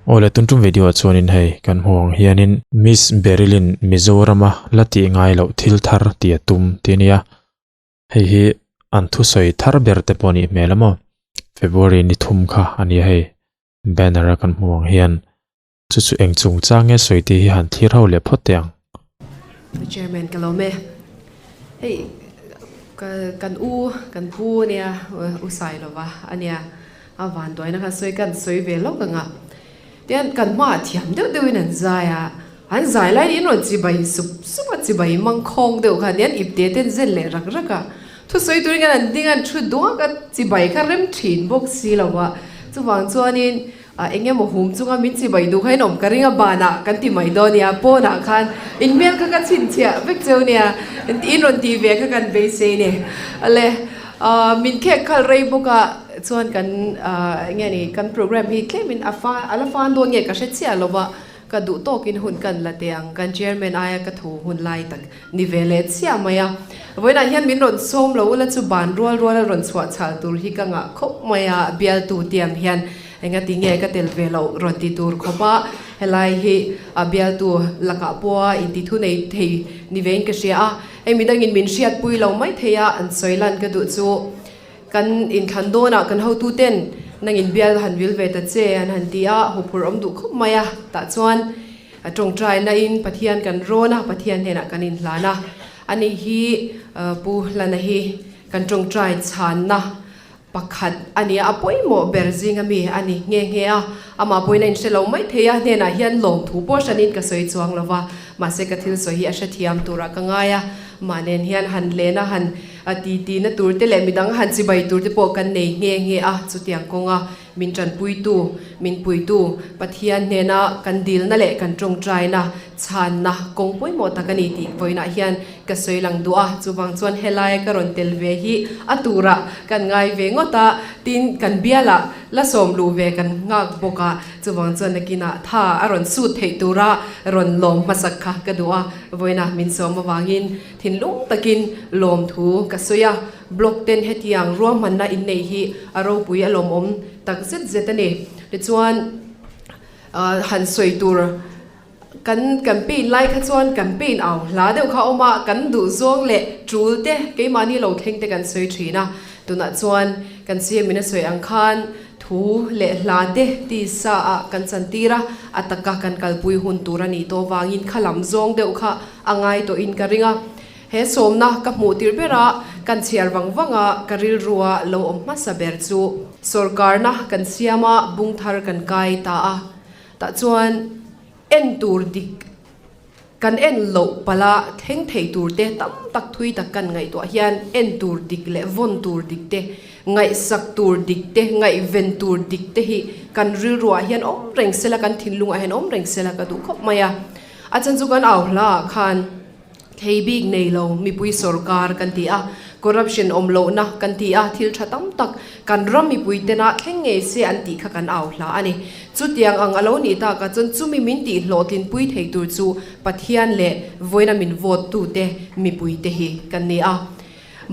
Awle tun tum video ah chuanin hei kan hmuh ang hianin Miss Beryl-in Mizorama la tih ngai loh thil thar tih a tum tih a nia. Hei hi an thusawi thar ber te pawh a nih hmel a maw. February ni thum kha a nia hei banner a kan hmuh ang hian. Chu chu eng chungchang nge sawi tih hi han thlir ho leh phawt teh ang. Pu Chairman ka lawm e. Hei ka kan u kan pu ania u Sailova ania a vanduaina khan sawi kan sawi ve lawk ang a. Tian kan hmaah thiam deuh deuhin an zai a, an zai lai in rawn chibai sup sup a, chibai mangkhawng deuh khan nia an ipte ten zen leh rak rak a. Thusawi turin khan an ding a, an thu duak a, chibai kha rem thin bawk si lo a. Chuvang chuanin A eng emaw hum chunga min chibai duh kha in awm ka ring a, banah kan ti mai dawn nia, pawnah khan in hmel kha ka chhinchhiah vek cheu nia, in rawn tih ve kha kan beisei ni. Ale, min khek khalh rei bawk a, chuan kan eng nge ni, kan program hi tlemin a fa a la fan dawn nge ka hre chiah lo va, ka duh tawkin hun kan la teh ang, kan chairman aia ka thu hun lai tak ni ve leh chiah mai a. Vawiinah hian min rawn sawm lo ula chu ban rual ruala rawn chhuah chhal tur hi ka ngah khawp mai a, bialtu tiang hian Engati nge ka tel ve loh rawn ti tur khawp a, helai hi a bialtu lakah pawha inti thu nei thei ni vein ka hria a, hei midangin min hriatpui lo mai thei a, an sawi lan ka duh chu kan inthlan dawnah kan hotuten nangin bial han vil ve ta che an han ti a, huphurh awm duh khawp mai a, tah chuan a tawngtaina in Pathian kan rawn a, Pathian hnenah kan inhlan a, ani hi Pu Hlana hi kan tawngtai chhanna Pakhat a nia, a pawimawh ber zinga mi a ni nghe nghe a, amah pawhin a inhre lo mai thei a, hnenah hian lawmthu pawh hranin ka sawi chuang lo va, mahse ka thil sawi hi a hrethiam turah ka ngai a, mah nen hian han len a, han titi na tur te leh midang han chibai tur te pawh kan nei nghe nghe a, chutiang kawnga min tanpuitu, min puitu Pathian hnena kan dilna leh kan tawngtaina chhanna kawng pawimawh tak a ni tih vawiinah hian Ka sawi lang duh a, chuvang chuan helai ka rawn tel ve hi a turah kan ngai ve ngawt a, tin kan bialah la sawm luh ve kan nghak bawk a, chuvang chuan nakinah tha a rawn sut theih tura rawn lawm hmasak kha ka duh a, vawiinah min sawm avangin thinlung takin lawmthu ka sawi a, blog ten hetiang ruahmanna inneih hi a ropui a lawmawm tak zet zet a ni. Tichuan han sawi tur. Kan campaign lai kha chuan campaign au hla deuh kha a awm a, kan duh zawng leh tul te keimahni lo thleng te kan sawi thin a. Tunah chuan kan CM in a sawi ang khan thu leh hla te tisa ah kan chantir a, a taka kan kalpui hun tur a nih tawh vangin kha lam zawng deuh kha a ngai tawhin ka ring a. He sawmna ka hmuh tirh bera kan chhiar vang vanga ka rilrua lo awm hmasa ber chu sawrkarna kan siam a, bung thar kan kai ta a. Tah chuan en tur dik kan en loh palh a, thleng thei tur te tam tak thui tak kan ngaihtuah hian en tur dik leh vawn tur dik te, ngaihsak tur dik te, ngaihven tur dik te hi kan rilruah hian awm reng sela, kan thinlungah hian awm reng sela ka duh khawp mai a. A chan chu kan au hlaah khan. Thei bik nei lo mipui sorkar kan ti a, corruption awm lohna kan ti a, thil tha tam tak kan ram mipui tena thleng ngei se an tih kha kan au hla a ni. Chutiang ang a lo nih takah chuan chumi min tih hlawhtlinpui thei tur chu Pathian leh vawiina min vote tute mipui te hi kan ni a.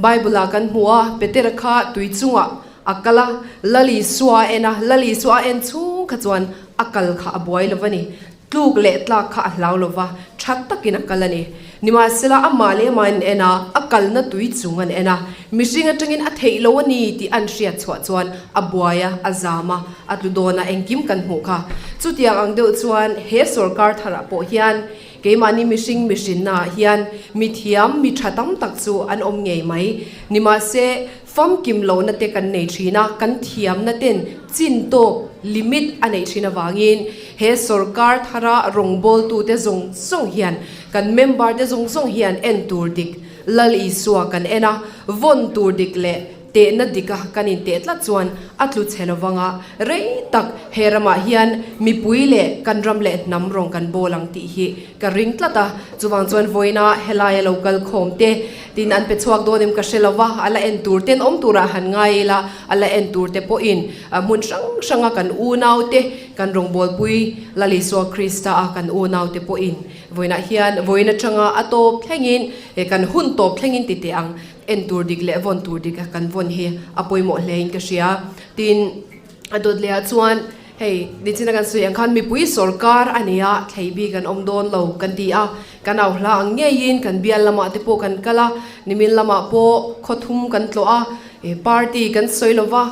Bible ah kan hmu a, Petera kha tui chungah a kal a, Lal Isua a en a, Lal Isua a en chhung kha chuan a kal kha a buai lo va ni. Tluk leh tlak kha a hlau lo va, tha takin a kal a ni. Nimahsela, amah leh amah an en a, a kalna tui chung an en a. Mihring atangin a theih lo a ni tih an hriat chhuah chuan a buai a, a zam a, a tlu dawn a, engkim kan hmuh kha. Chutiang ang deuh chuan he sawrkar tharah pawh hian keimahni mihring mihrinnaah hian mithiam, mi tha tam tak chu an awm ngei mai. Nimahse, Famkim lohna te kan nei thin a, kan thiamna ten chin tawk, limit, a neih thin avangin he sorkar thara rawngbawltute zawng zawng hian, kan member te zawng zawng hian en tur dik Lal Isua kan en a, vawn tur dik leh tehna dika kan inteh tlat chuan a tlu chhe lovang a, rei tak he ramah hian mipui leh kan ram leh hnam rawng kan bawl ang tih hi ka ring tlat a, chuvang chuan vawiina helaia lo kal khawm te Tin, an pe chhuak dawn em ka hre lo va, a la en tur ten awm turah han ngai ila, a la en tur te pawhin hmun hrang hranga kan unaute, kan rawngbawlpui Lal Isua Krista a kan unaute pawhin vawiinah hian vawiin atanga a tawp thlengin, he kan hun tawp thlengin ti teh ang, en tur dik leh vawn tur dik kan vawn hi a pawimawh hlein ka hria. Tin, a dawt lehah chuan. Hei, nichina kan sawi ang khan mipui sawrkar a ni a, thlei bik an awm dawn lo kan ti a. Kan au hla ang ngeiin kan bial lamah te pawh kan kal a, nimin lamah pawh khaw thum kan tlawh a, party kan sawi lo va,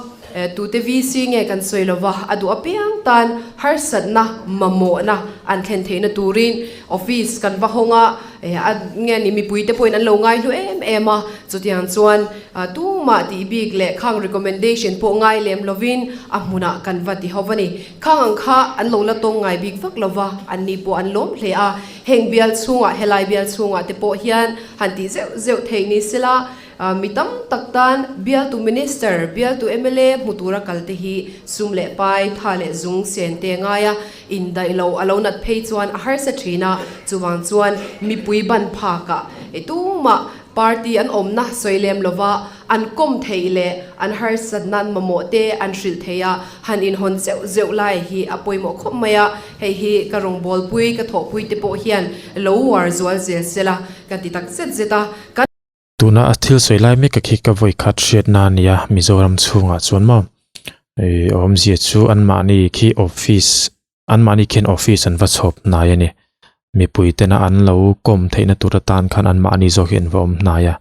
tute VC nge kan sawi lo va, a duh apiang tan harsatna, mamawhna an thlen theihna turin office kan va hawng a, a nge ni mipui te pawhin an lo ngai hlu em em a, chutiang chuan tumah tih bik leh khang recommendation pawh ngai lem lovin a hmunah kan va ti ho va ni. Khang ang kha an lo la tawng ngai bik vak lo va, an ni pawh an lawm hle a, heng bial chhungah helai bial chhungah te pawh hian han tih zeuh zeuh theih ni sela, mi tam tak tan bialtu minister, bialtu mla hmu tura kal te hi sum leh pai, tha leh zung sen te ngai a, indaih lo a lo nat phei chuan a harsa thin a, chuvang chuan mipui ban phakah tumah party an awmna sawi lem lova an kawm theih leh an harsat nan mamawh te an hrilh thei a, han inhawn zeuh zeuh lai hi a pawimawh khawp mai a, hei hi ka rawngbawlpui, ka thawhpui te pawh hian lo uar zual zel sela ka ti tak zet zet a, kan. Tuna a thil sawi lai mek khi ka vawi khat hriatna a nia Mizoram chhungah chuan maw ih awmzia chu anmahni khi office anmahni khian office an va chhawp hnai a ni mipui tena an lo kawm theihna tur atan khan anmahni zawk hi an va awm hnai a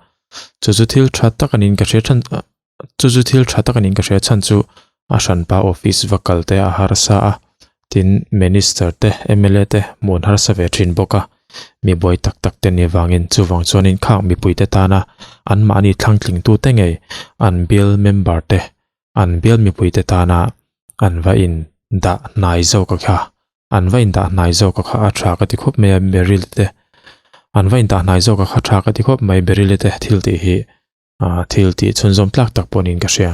chu chu thil tha tak a niin ka hria than chu chu thil tha tak a niin ka hria chhan chu a hranpa office va kal te a harsa a tin minister te mla te hmuh an harsa ve thin bawk a mi buai tak tak te ni vangin chuvang chuanin khang mipui te tana anmahni thlangtling tute ngei an bill member te an bial mipui te tana an va in dah hnai zawk a kha an va in dah hnai zawk a kha a tha ka ti khawp mai a Beryl te an va in dah hnai zawk a kha tha ka ti khawp mai Beryl te thil tih hi ah thil tih chhunzawm tlak tak pawh niin ka hria.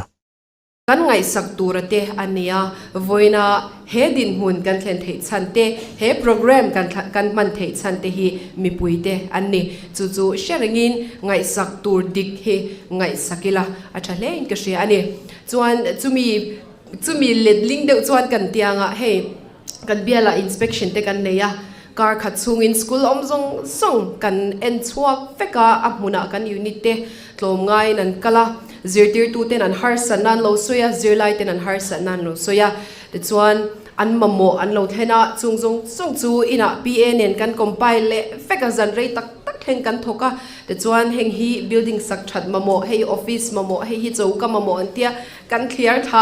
Kan ngaihsak tura te a nia, vawiina he dinhmun kan thlen theih chhan te, he programme kan kan hman theih chhan te hi mipui te an ni. Chu chu hre rengin ngaihsak tur dik hi ngaihsak ila a tha hle in ka hria a ni. Chuan chumi chumi letling deuh chuan kan tiangah hei kan bialah inspection te kan nei a, kar khat chhungin school awm zawng zawng kan en chhuak vek a, a hmunah kan unit te tlawm ngaiin an kal a, zirtirtu ten an harsat nan lo sawi a, zirlai ten an harsat nan lo sawi a, tichuan an mamawh an lo thlen a, chung zawng zawng chu inah PA nen kan compile leh vek a, zan rei tak tak thleng kan thawk a, tichuan heng hi building sak that mamawh, hei office mamawh, hei hi choka mamawh an tia. Kan thliar thla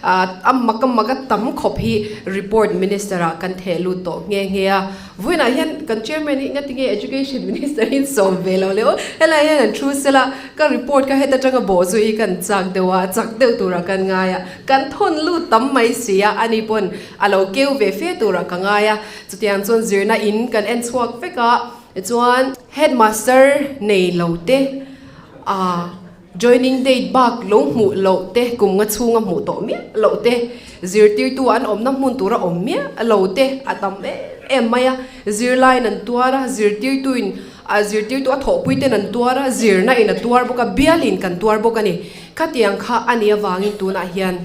a, a mak a mak a tam khawp hi report minister ah kan theh lut tawh nghe nghe a. Vawiinah hian kan chairman hi engati nge education minister hi sawm ve lo le aw, helai hian an thu sela ka report kha heta tanga bawh chu i kan chak deuh a, chak deuh turah kan ngai a, kan thawn lut tam mai si a, ani pawn a lo keu ve fe turah ka ngai a. Chutiang chuan zirna in kan en chhuak vek a, tichuan headmaster nei lo te ah Joining date bak lo hmuh loh te, kum nga chhunga hmuh tawh miah loh te, zirtirtu an awmna hmun tura awm miah lo te a tam em em mai a. Zirlaiin an tuar a, zirtirtuin a zirtirtu a thawhpui ten an tuar a, zirna in a tuar bawk a, bialin kan tuar bawk a ni. Khatiang kha a nih avangin tunah hian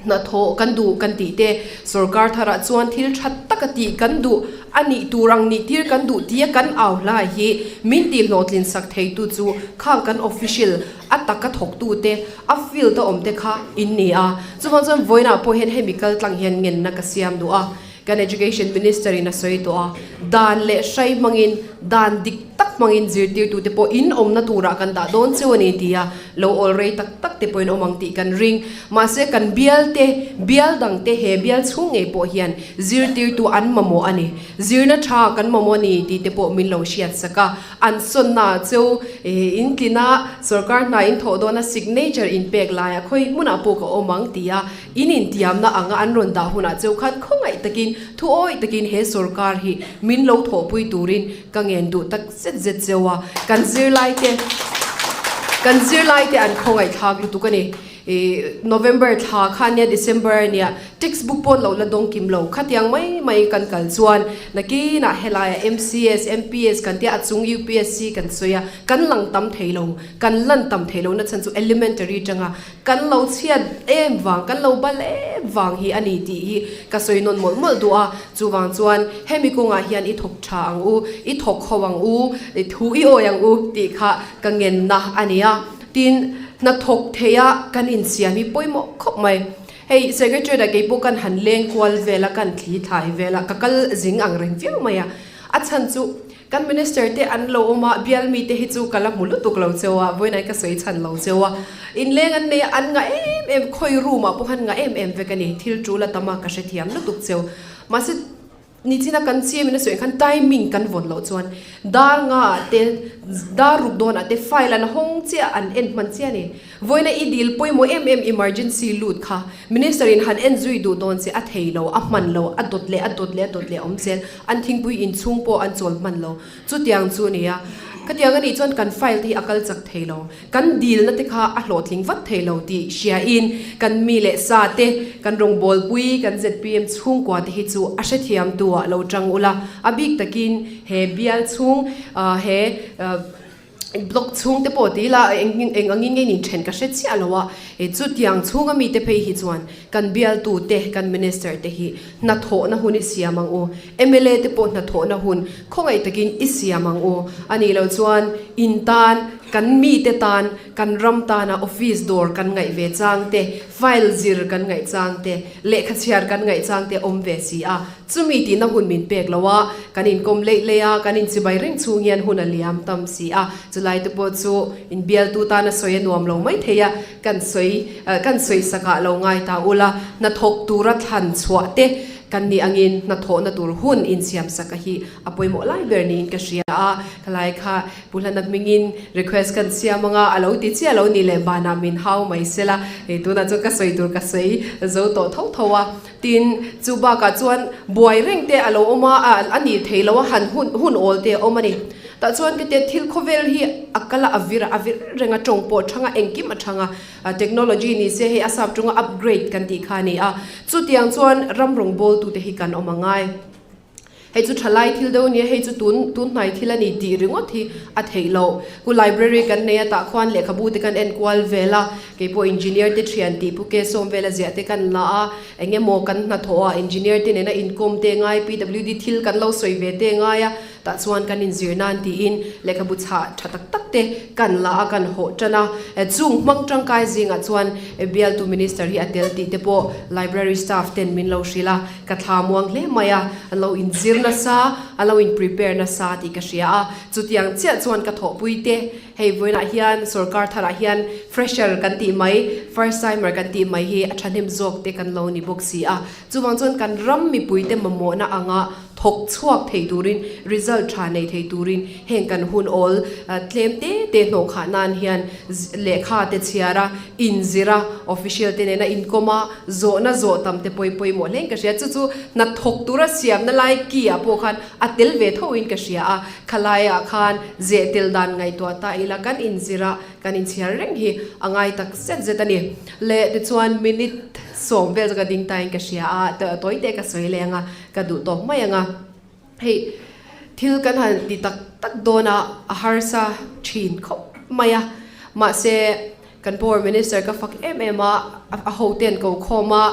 hnathawh kan duh kan tih te, sorkar tharah chuan thil tha taka tih kan duh a nih tur ang nih tir kan duh tia kan au hlai hi min tih hlawhtlin sak theitu chu khang kan official a taka thawktu te, a field a awm te kha in ni a. Chuvang chuan vawiinah pawh hian hemi kal tlang hian ngenna ka siam duh a. Kan Education Minister in a sawi tawh a, dan leh hrai hmangin, dan dik tak hmangin zirtirtute pawh in awmna turah kan dah dawn cheu a ni ti a, lo awl rei tak tak te pawhin awm ang tih kan ring. Mahse kan bial te, bial dang te he bial chhung ngei pawh hian zirtirtu an mamawh a ni. Zirna tha kan mamawh a ni tih te pawh min lo hriat sak a, an sawnna ah cheu in tlin a, sorkar hna in thawh dawna signature in pek laiah khawi hmunah pawh ka awm ang ti a, In intiamna anga an rawn dah hunah cheu khan khawngaih takin, thuawi takin he sorkar hi min lo thawhpui turin ka ngen duh tak zet zet cheu a. Kan zirlaite, kan zirlaite an khawngaihthlak lutuk a ni. Ih, November thla kha ania, December ania, textbook pawh an lo la dawng kim lo. Khatiang mai mai kan kal chuan nakinah helaiah MCS, MPS kan tia a chung UPSC kan sawi a, kan lang tam thei lo, kan lan tam thei lo nachhan chu elementary tanga Kan lo chhiat em vang, kan lo bal em vang hi a ni tih hi ka sawi nawn mawlh mawlh duh a. Chuvang chuan hemi kawngah hian i thawk tha ang u, i thawk ho ang u, i thu i awi ang u tih kha ka ngenna a ni a. Tin, hnathawk theia kan insiam hi pawimawh khawp mai. Hei Secretariat ah keipawh kan han leng kual vel a, kan thli thlai vel a, ka kal zing ang reng viau mai a. A chhan chu kan Minister te an lo awm a, bial mi te hi chu ka la hmu lutuk lo cheu a, vawiinah ka sawi chhan lo cheu a. Inleng an nei a, an ngah em em, khawi room ah pawh khan ngah em em vek a ni, thil tul a tam a, ka hrethiam lutuk cheu. Mahse. Nichina kan chiamin a sawi khan timing kan vawn loh chuan dar nga ah te dar ruk dawn ah te file an hawng chiah an en hman chiah a ni. Vawiina i dil pawimawh em em emergency lut kha minister in han en zui duh dawn che a thei lo a hman lo a dawt leh a dawt leh a dawt leh a awm zel an thingpui inchhung pawh an chawl hman lo chutiang chu a ni a. Khatiang a nih chuan kan file te hi a kal chak thei lo. Kan dilna te kha a hlawhtling vat thei lo tih hriain kan mi leh sa te, kan rawngbawlpui, kan zpm chhungkua te hi chu a hrethiam tu ah lo tang ula, a bik takin he bial chhung he block chhung te pawh ti ila eng eng angin nge nin then ka hre chiah lo a, chutiang chhunga mi te phei hi chuan kan bialtu te, kan minister te hi hnathawhna hun i siam ang u, mla te pawh hnathawhna hun khawngaih takin i siam ang u, a nih loh chuan in tan Kan mite tan, kan ram tana office dawr kan ngaih ve chang te, file zir kan ngaih chang te, lehkha chhiar kan ngaih chang te awm ve si a. Chumi tihna hun min pek lo a, kan inkawm leih leih a, kan inchibai reng chhung hian hun a liam tam si a. Chulai te pawh chu inbialtu tana sawi a nuam lo mai thei a, kan sawi kan sawi sakah lo ngai ta ula, hnathawk tura thlan chhuah te kan nih angin hnathawhna tur hun insiam saka hi a pawimawh lai ber niin ka hria a, khalai kha Pu Hlana hmingin request kan siam anga a lo ti chiah lo ni leh banah min hau mai sela, hei tunah chuan ka sawi tur ka sawi zo tawh tho tho a. Tin, chu bakah chuan buai reng te a lo awm a, a nih thei lo a, han hun hun awl te a awm a ni. Tah chuan ka tia thil khawvel hi a kal a, a vir a, a vir reng a, tawng pawh a thang a, engkim a thang a, technology ni se hei a sap chunga upgrade kan tih kha a ni a. Chutiang chuan ram rawngbawltute hi kan awm a ngai. Hei chu thalai thil deuh a nia, hei chu tun tun hnai thil a ni tih ringawt hi a theih loh. Ku library kan nei a, tah khuan lehkhabu te kan en kual vel a, keipawh engineer te thian tih pu ke sawm vela ziah te kan la a, eng emaw kan hnathawh a, engineer te nena inkawm te ngai, PWD thil kan lo sawi ve te ngai a, tah chuan kan inzir nan tiin lehkhabu chhah tha tak tak te kan la a, kan hawh tan a. Chung hmang tangkai zingah chuan bialtu minister hi a tel tih te pawh library staff ten min lo hrilh a. Ka thla muang hle mai a, a lo inzir nasa, a lo in prepare nasa tih ka hria a, chutiang chiah chuan ka thawhpui te, hei vawiinah hian sorkar tharah hian fresher kan tih mai, first timer kan tih mai hi a thahnem zawk te kan lo ni bawk si a, chuvang chuan kan ram mipui te mamawhna anga thawk chhuak thei turin, result tha nei thei turin heng kan hun awl tlem te te hnawh khah nan hian lehkha te chhiar a, inzir a, official te nena inkawm a, Zawhna zawh tam te pawi pawimawh hlein ka hria. Chu chu hnathawk tura siamna lai ki ah pawh khan a tel ve tho in ka hria a. Khalai ah khan zeh tel dan ngaihtuah ta ila kan inzir a, kan inchhiar reng hi a ngai tak zet zet a ni. Le tichuan minute sawm vel chu ka ding ta in ka hria a, tawi te ka sawi leh ang a, ka duh tawp mai ang a. Hei thil kan han ti tak tak dawn a, a harsa thin khawp mai a. Mahse kan power minister ka fak em em a, a hoten ko khawm a,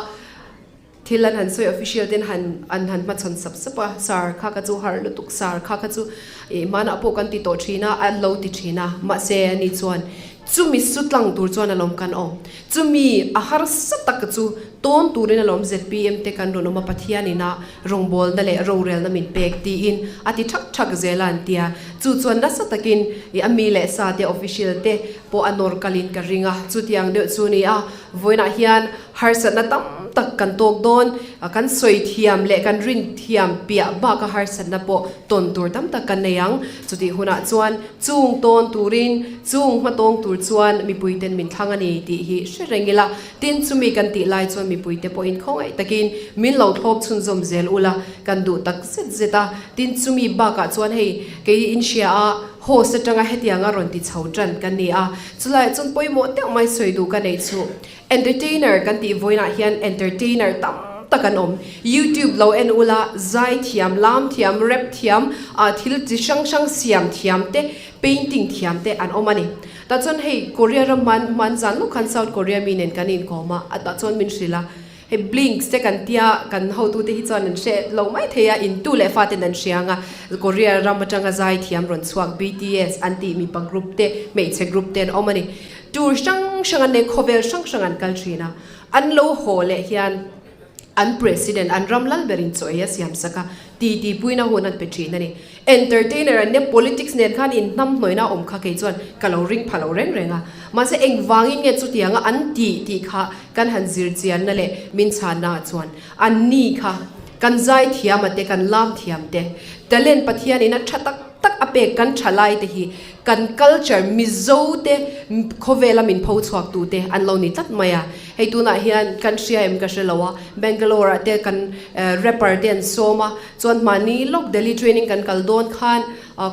thil an han sawi official ten han an han hmachhawn sap sap a, sir kha kha chu har lutuk, sir kha kha chu ih hmanah pawh kan ti tawh thin a, an lo ti thin a. Mahse ani chuan chumi su tlang tur chuan alawm kan awm. Chumi a harsa tak chu tawn turin alawm zpm te kan rawn awm a, Pathianin a rawngbawlna leh rorelna min pek tiin a ti thak thak zel a an tia. Chu chuan nasa takin i a mi leh sa te official te pawh a nawr kalin ka ring a, chutiang deuh chu ni a. Vawiinah hian harsatna tam tak kan tawk dawn, kan sawi thiam leh kan rin thiam piah baka harsatna pawh tawn tur tam tak kan nei ang. Chutih hunah chuan Chung tawn turin, chung hma tawng tur chuan mipuiten min thlang a ni tih hi hre reng ila. Tin, chumi kan tih lai chuan mipuite pawhin khawngaih takin min lo thlawp chhunzawm zel ula kan duh tak zet zet a. Tin, chumi bakah chuan hei kei in hria a, host atanga hetianga rawn ti chho tan kan ni a. Chulaiah chuan pawimawh deuh mai sawi duh ka neih chu. Entertainer kan tih vawiinah hian entertainer tam tak an awm. YouTube lo en ula, zai thiam, lam thiam, rap thiam, ah thil chi hrang hrang siam thiam te, painting thiam te an awm a ni. Tah chuan hei Korea ram hman hman zan lawk khan South Korea mi nen kan inkawm a, a tah chuan min hrilh a, hei Blinks te kan tia kan hotute hi chuan an hre lo mai thei a, in tu leh fa ten an hria ang a, Korea ram atanga zai thiam rawn chhuak BTS an tih mipa group te, hmeichhe group te an awm a ni. Tour hrang. hrang an nei, khawvel hrang hrang an kal thin a, an lo haw leh hian an president, an ram lal berin chaw ei a siam sak a, titi puina hun an pe thin a ni. Entertainer an nia, politics nen khan inhnamhnawihna a awm kha kei chuan ka lo ring pha lo reng reng a, mahse engvangin nge chutianga an tih tih kha kan han zir chianna leh min chhanna ah chuan an ni kha kan zai thiam a te, kan lam thiam te, talent Pathianin a tha tak tak a pek kan thalai te hi kan culture Mizo te khawvela min pho chhuak tu te an lo ni tlat mai a, hei tunah hian kan hria em ka hre lo a, Bangalore ah te kan rapper te an sawm a, chuan mahni lawk Delhi training kan kal dawn khan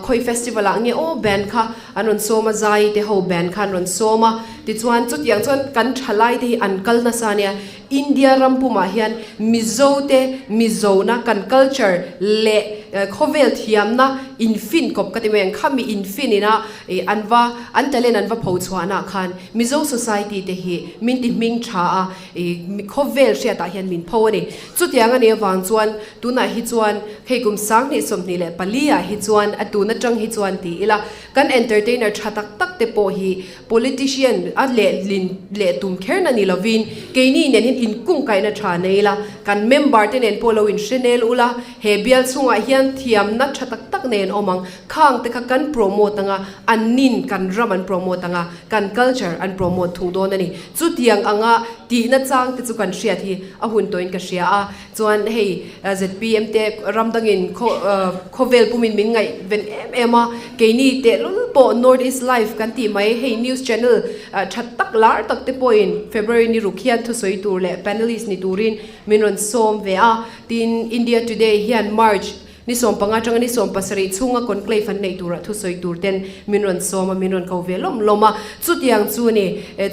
khawi festival ah nge aw band kha an rawn sawm a, zai te ho band kha an rawn sawm a, tichuan chutiang chuan kan thalai te hi an kal nasa ania. India ram pumah hian Mizo te Mizona kan culture leh khawvel thiamna infin kawp ka ti mai ang khami infin ina an va an talent an va pho chhuahna khan Mizo society te hi min ti hming tha a khawvel hriatah hian min pho a ni. Chutiang a nih avang chuan tunah hi chuan hei kum 20 24 ah hi chuan a tun atang hi chuan ti ila kan entertainer tha tak tak te pawh hi Politician a lehlin leh tum kher na ni lovin keini nen hian inkungkaihna tha nei ila, kan member te nen pawh lo inhre nel ula, he bial chhungah hian thiamna tha tak tak nen awm ang, khang te kha kan promote anga, an nin kan ram an promote anga, kan culture an promote thung dawn a ni. Chutiang anga tihna chang te chu kan hriat hi a hun tawhin ka hria a, Chuan hei zpm te ram dangin khawvel pumin min ngaihven em em a, keini tehlul pawh North East Live kan tih mai hei news channel tha tak lar tak te pawhin February ni ruk hian thusawi tur leh panelist ni turin min rawn sawm ve a, tin India Today hian March Ni 15 atanga ni 17 chhunga conclave an neih turah thusawi tur ten min rawn sawm a, min rawn ko ve lawm lawm a. Chutiang chu ni,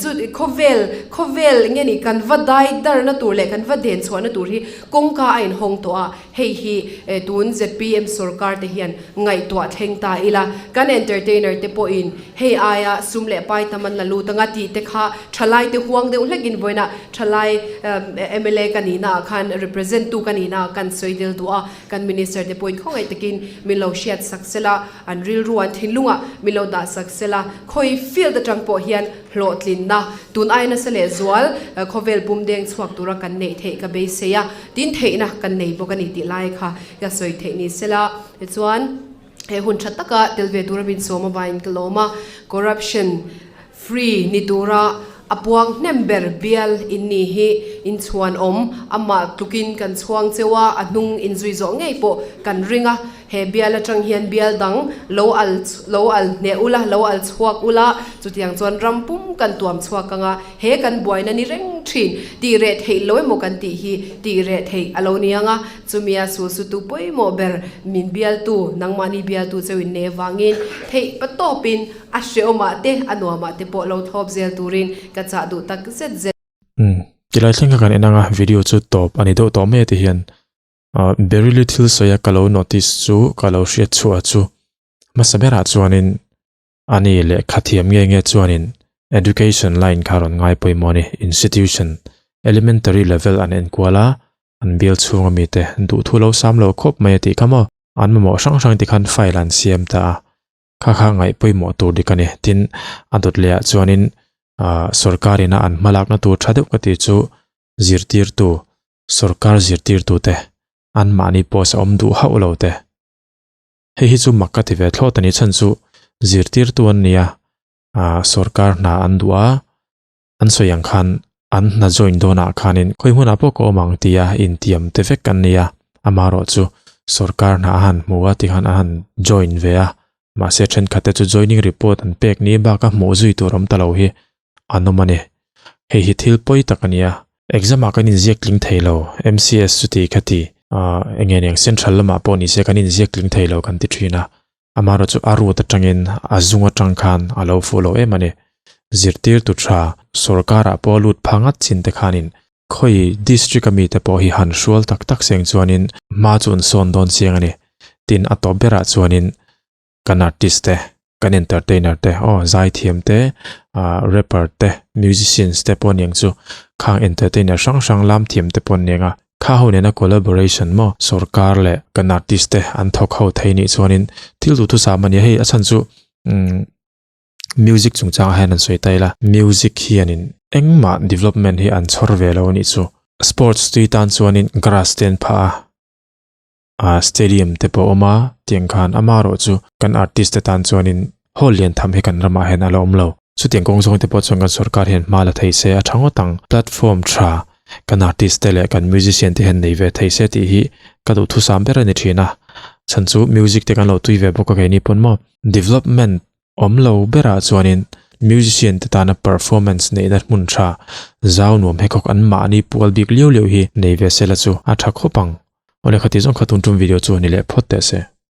chu khawvel, khawvel nge ni kan va dai darna tur leh kan va den chhuahna tur hi kawngka a inhawng tawh a, hei hi tun zpm sorkar te hian ngaihtuah thleng ta ila, kan entertainer te pawhin hei aia sum leh pai tam an la lut anga tih te kha thalai te huang deuh hlekin vawiinah thalai mla ka nihnaah khan represent tu ka nihnaah kan sawi del duh a. Kan Minister te pawhin khawngaih takin min lo hriat sak sela, an rilru an thinlungah min lo dah sak sela, khawi field atang pawh hian hlawhtlinna tun ai nasa leh zual khawvel pum deng chhuak tura kan neih theih ka beisei a, tin theihna kan nei bawk a ni tih lai kha ka sawi theih ni sela. Tichuan he hun tha taka tel ve tura min sawm avangin ka lawm a, corruption Free ni tura a puang hnem ber bial in ni hi in chhuan awm, amah tlukin kan chhuang cheu a, a hnung in zui zawh ngei pawh kan ring a, he bial atang hian bial dang lo al lo al hneh ula, lo al chhuak ula, chutiang chuan ram pum kan tuam chhuak ang a, he kan buaina ni reng thin, tih reh theih lo emaw kan tih hi tih reh theih a lo ni ang a, chumia sulsutu pawimawh ber min bialtu, nangmahni bialtu cheu in nei avangin theih patawpin A hreawmah te, a nuamah te pawh lo thlawp zel turin ka chah duh tak zet zet. Umm, tilai thleng kha kan en anga video chu tawp a ni deuh tawh mai a ti hian ah Beryl-i thil sawi a ka lo notice chu ka lo hriat chhuah chu hmasa berah chuanin ani lehkha thiam nge nge chuanin education line kha rawn ngai pawimawh a ni institution elementary level an enkual a an bial chhunga mite duhthu lo sam lo khawp mai a tih kha maw an mamawh hrang hrang tikhan file an siam ta a. Kha kha ngaih pawimawh tur dik a ni. Tin, a dawt leh ah chuanin ah sorkar ina an hmalakna tur tha deuh ka tih chu zirtirtu, sorkar zirtirtu te anmahni post a awm duh hauh lo te. Hei hi chu mak ka ti ve thlawt a ni chhan chu zirtirtu an nia ah sorkar hna an duh a, An sawi ang khan an hna join dawnah khanin khawi hmunah pawh ka awm ang tia intiam te vek an ni a, amaherawh chu sorkar hna a han hmu a tikhan a han join ve a, mahse thenkhat te chu joining report an pek ni baka hmuh zui tur awm ta lo hi an awm a ni. Hei hi thil pawi tak a ni a, exam ah kan inziak tling thei lo, MCS chuti khati, ah eng nge niang central lamah pawh nise kan inziak tling thei lo kan ti thin a, Amaherawh chu a root atangin a zung atang khan a lo fuh lo em a ni. Zirtirtu tha sorkarah pawh lut pha ngat chin te khanin khawi district a mite pawh hi han hrual tak tak seng chuanin hma chu an sawn dawn chiang a ni. Tin a tawp berah chuanin kan artist te, kan entertainer te, aw zaithiam te, ah rapper te, musicians te pawh aniang chu khang entertainer hrang hrang lam thiam te pawh an ni ang a. Kha ho nena collaboration maw sorkar leh kan artist te an thawk ho thei nih chuanin thil duhthusam a nia hei a chhan chu umm. Music chungchangah hian an sawi ta ila, music hianin engmah development hi an chhawr ve lo a nih chu. Sports tui tan chuanin grass te an phah a, ah stadium te pawh a awm a, tiang khan amaherawh chu kan artist te tan chuanin hall lian tham hi kan ramah hian a la awm lo. Chutiang kawng zawng te pawh chuan kan sorkar hian hma la thei se a tha ngawt ang. Platform tha kan artist te leh kan musician te hian nei ve thei se tih hi ka duhthusam ber a ni thin a. Chhan chu music te kan lo tui ve bawk a keini pawn maw. Development awm lo berah chuanin musician te tana performance neihna hmun tha zau nuam hekhawk an mahni pual bik liau liau hi nei ve se la chu a tha khawp ang. Awle khati zawng kha tun tum video chu a ni leh phawt teh se.